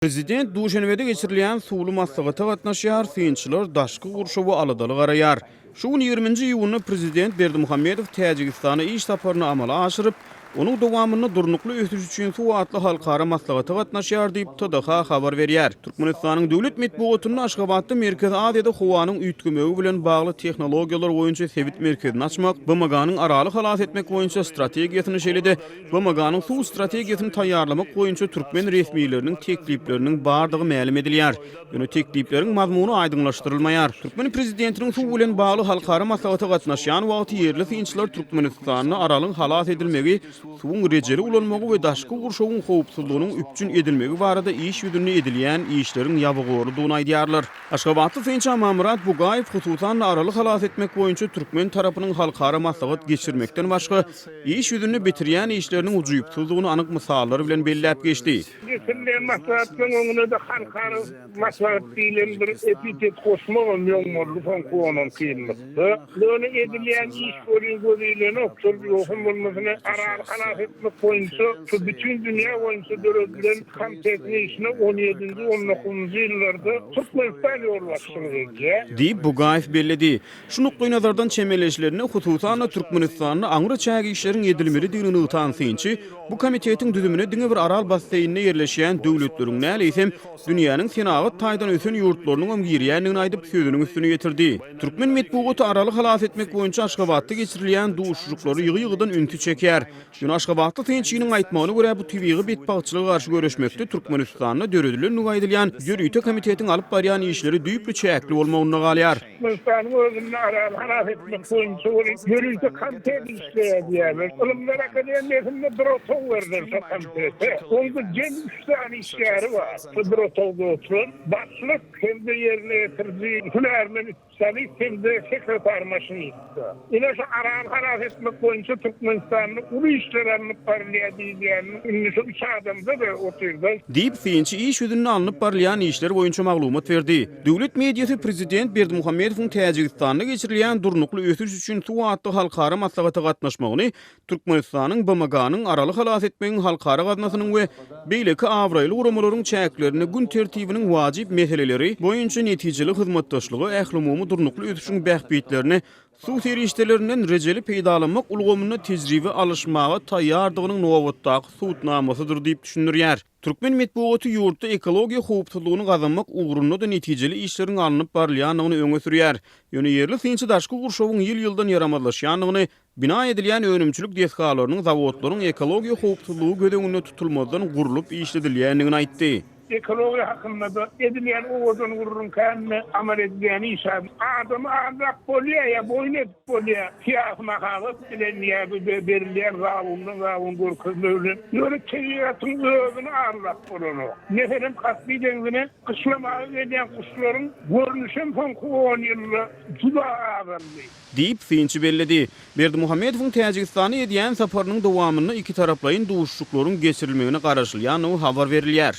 Prezident Duşenbede geçirilýän suwly maslahata gatnaşýar, synçylar daşky gurşawa aladaly garaýar. Şu gün ýigriminji iýunda prezident Berdimuhamedow Täjigistana iş saparyny amala aşyryp, onuň dowamynda Durnukly ösüş üçin suw atly halkara maslahata gatnaşýar diýip, TDH habar berýär. Türkmenistanyň döwlet metbugatynda Aşgabatda Merkezi Aziýada howanyň üýtgemegi bilen bagly tehnologiýalar boýunça sebit merkezini açmak, BMG-niň Araly halas etmek boýunça strategiýasyny şeýle-de BMG-niň suw strategiýasyny taýýarlamak boýunça türkmen resmileriniň teklipleriniň bardygy mälim edilýär. Ýöne teklipleriň mazmuny aýdyňlaşdyrylmaýar. Türkmen prezidentiniň suw bilen bagly halkara maslahata gatnaşýan wagty ýerli synçylar Türkmenistanda Aralyň halas edilmegi, suwuň rejeli ulanmagy we daşky gurşawyň howpsuzlygynyň üpjün edilmegi barada iş ýüzünde edilýän işleriň ýabygorlydygyny aýdýarlar. Aşgabatly synçy Amanmyrat Bugaýew hususan-da Araly halas etmek boýunça türkmen tarapynyň halkara maslahat geçirmekden başga iş ýüzünde bitirýän işleriniň ujypsyzdygyny anyk mysallar bilen belläp geçdi. Geçirilýän maslahatlaryň öňüne-de halkara maslahat diýlen bir epitet goşmagam ýoň boldy soňky on-onki ýyllykda. Ýöne edilýän iş welin göz ilenok. Şol ýogsam bolmasa ne Araly halas etmek boýunça şu bütin dünýä boýunça döredilen komitetiň işine on ýedinji, on dokuzynjy ýyllarda Türkmenistan ýolbaşçylyk edýär. Diýip, Bugaýew belledi. Şu nukdaýnazardan çemeleşilende, hususan-da, Türkmenistanda aňry çäk işleriň edilmelidigini nygtan synçy, bu komitetiň düzümine diňe bir Aral basseýninde ýerleşýän döwletleriň däl, eýsem, dünýäniň senagat taýdan ösen ýurtlarynyňam girýändigini aýdyp, sözüniň üstüni ýetirdi. Türkmen metbugaty Araly halas etmek boýunça Aşgabatda geçirilýän duşuşyklara ýygy-ýygydan ünsi çekýär. Ýöne aşgabatly synçynyň aýtmagyna görä, bu tebigy betbagtçylyga garşy göreşmekde Türkmenistanda döredilendigi aýdylýan ýörite komitetiň alyp barýan işleri düýpli çäkli bolmagynda galýar. Türkmenistanyň özünde Araly halas etmek boýunça bir ýörite komitet işleýär diýýärler. Ylymlar akademiýasynda bir otag berler şo komitete. Onda jemi üç sany işgäri bar. Şo bir otagda oturan başlyk hem-de ýerine ýetiriji hünärmen Solist hem-de sekretar maşinistde. Ine şu Araly halas etmek boýunça Türkmenistanda uly işler alnyp barylýar diýilýäniniň indi şu üç adamda-da otyrda. Diýip, synçy iş ýüzünde alnyp barylýan işler boýunça maglumat berdi. Döwlet mediasy prezident Berdimuhamedowyň Täjigistanda geçirilýän Durnukly ösüş üçin suw atly halkara maslahata gatnaşmagyny Türkmenistanyň BMG-niň Araly halas etmegiň halkara gaznasynyň we beýleki abraýly guramalaryň çäklerinde gün tertibiniň wajyp meseleleri boýunça netijeli hyzmatdaşlyga, ählumumy durnukly ösüşiň bähbitlerine suw serişdelerinden rejeli peýdalanmak ulgamynda tejribe alyşmaga taýýardygynyň nobatdaky subutnamasydyr diýip düşündirýär. Türkmen metbugaty ýurtda ekologiýa howpsuzlygyny gazanmak ugrunda-da netijeli işleriň alnyp barylýandygyny öňe sürýär. Ýöne ýerli synçy daşky gurşawyň ýyl-ýyldan ýaramazlaşýandygyny, Bina edilýän önümçilik desgalarynyň, zawodlaryň ekologiýa howpsuzlygy göz öňünde tutulmazdan gurlup işledilýändigini aýtdy. Ekologiýa hakynda-da edilýän owadan gürrüň kände amal edilýän iş az. Adamy aldap bolýar ýa boýun edip bolýar syýasy mahabat bilen ýa berilýän zabundan-zabun görkezme bilen. Ýöne tebigatyň özüni aldap bolanok. Meselem, Kaspi deňzine gyşlamaga gelýän guşlaryň görnüşem soňky on ýylda juda azaldy. Diýip, synçy belledi. Berdimuhamedowyň Täjigistana edýän saparynyň dowamynda ikitaraplaýyn duşuşyklaryň geçirilmegine garaşylýandygy habar berilýär.